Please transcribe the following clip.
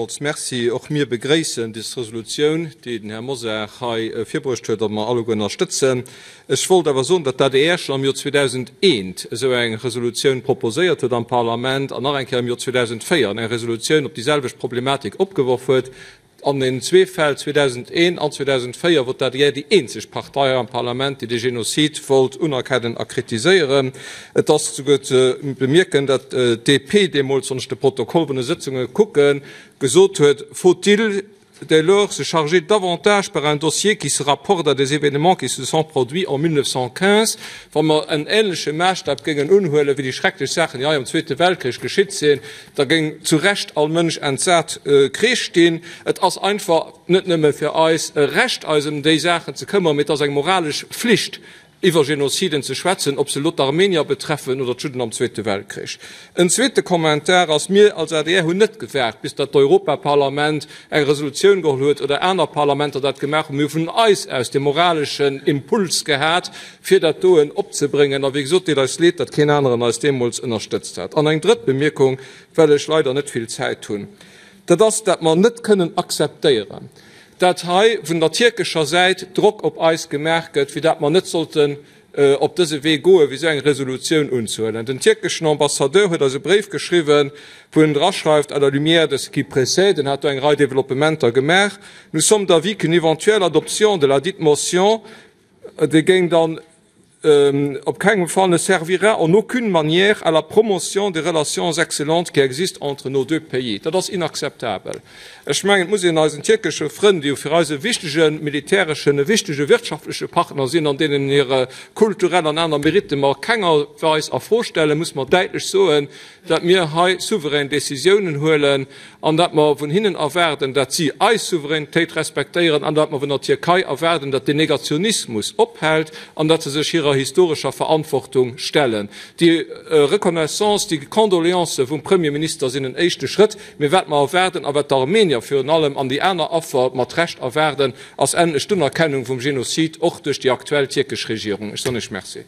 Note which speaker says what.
Speaker 1: Villmools Merci. Och mir begréissen des Resolutioun, déi den Här Mosar hei virbruecht huet a mer alleguer ënnerstëtzen. Ech wollt awer soen, datt d'ADR schonn am Joer 2001 esou eng Resolutioun proposéiert huet am Parlament an nach eng Kéier am Joer 2004 eng Resolutioun op déi selwecht Problematik opgeworf huet. An den zwee Fäll, 2001 an 2004, wor d'ADR déi eenzeg Partei hei am Parlament, déi de Genozid wollt unerkennen a kritiséieren. Et ass souguer ze bemierken, datt d'DP deemools, wann ech de Protokoll vun de Sëtzunge kucken, gesot huet, Faut-il dès lors se charger davantage par un dossier qui se rapporte à des événements qui se sont produits en 1915, wa mer en ähnleche Maasstap géingen unhuelen, wéi déi schrecklech Saachen, déi hei am Zweete Weltkrich geschitt sinn, da géing zu Recht all Mënsch entsat Kreesch dinn. Et ass einfach net nëmme fir eis e Recht, eis ëm déi Saachen ze këmmeren, mee et ass eng moralesch Flicht, iwwer Genoziden ze schwätzen, ob se elo d'Armenier betreffen oder d'Judden am Zweete Weltkrich. En zweete Kommentar ass, Mir als adr hunn net gewaart, bis datt d'Europaparlament eng Resolutioun geholl huet oder aner Parlamenter dat gemaach hunn. Mir hu vun eis aus de moraleschen Impuls gehat, fir dat doen opzebréngen. A wéi gesot, deet eis leed, datt keen aneren eis deemools ënnerstëtzt hat. An eng drëtt Bemierkung, well ech leider net vill Zäit hunn, dat ass, datt mer net kënnen akzeptéieren, dat hei vun der tierkescher Säit Drock op eis gemaach gëtt, fir dat mer net sollten op dëse Wee goen, fir esou eng Resolutioun unzehuelen. Den tierkeschen Ambassadeur huet eis e Bréif geschriwwen, wou en draschreift, à la lumière de ce qui précède, en hat do eng Rei Développementer gemaach, nous sommes d'avis qu'une éventuelle adoption de la dite motion, déi géing dann op kengem Fall ne servira en aucune manière à la promotion des relations excellentes qui existent entre nos deux pays. Dat ass inakzeptabel. Ech mengen, et muss een eisen tierkesche Frënn, déi jo fir eis e wichtege militäreschen, e wichtege wirtschaftleche Partner sinn, an deenen hire kulturell an aner Meritte mer a kenger Weis a Fro stellen, muss mer däitlech soen, datt mir hei souverän Décisiounen huelen an datt mer vun hinnen erwaarden, datt si eis Souveränitéit respektéieren an datt mer vun der Tierkei erwaarden, datt den Negationismus ophält an datt se sech hirer historescher Verantwortung stellen. Déi Reconnaissance, déi Condoléancë vum Premierminister sinn en éischte Schrëtt, mee wat mer erwaarden a wat d'Armenier virun allem an déi aner Affer mat Recht erwaarden, ass endlech d'Unerkennung vum Genozid och duerch déi aktuell tierkesch Regierung. Ech soen Iech Merci.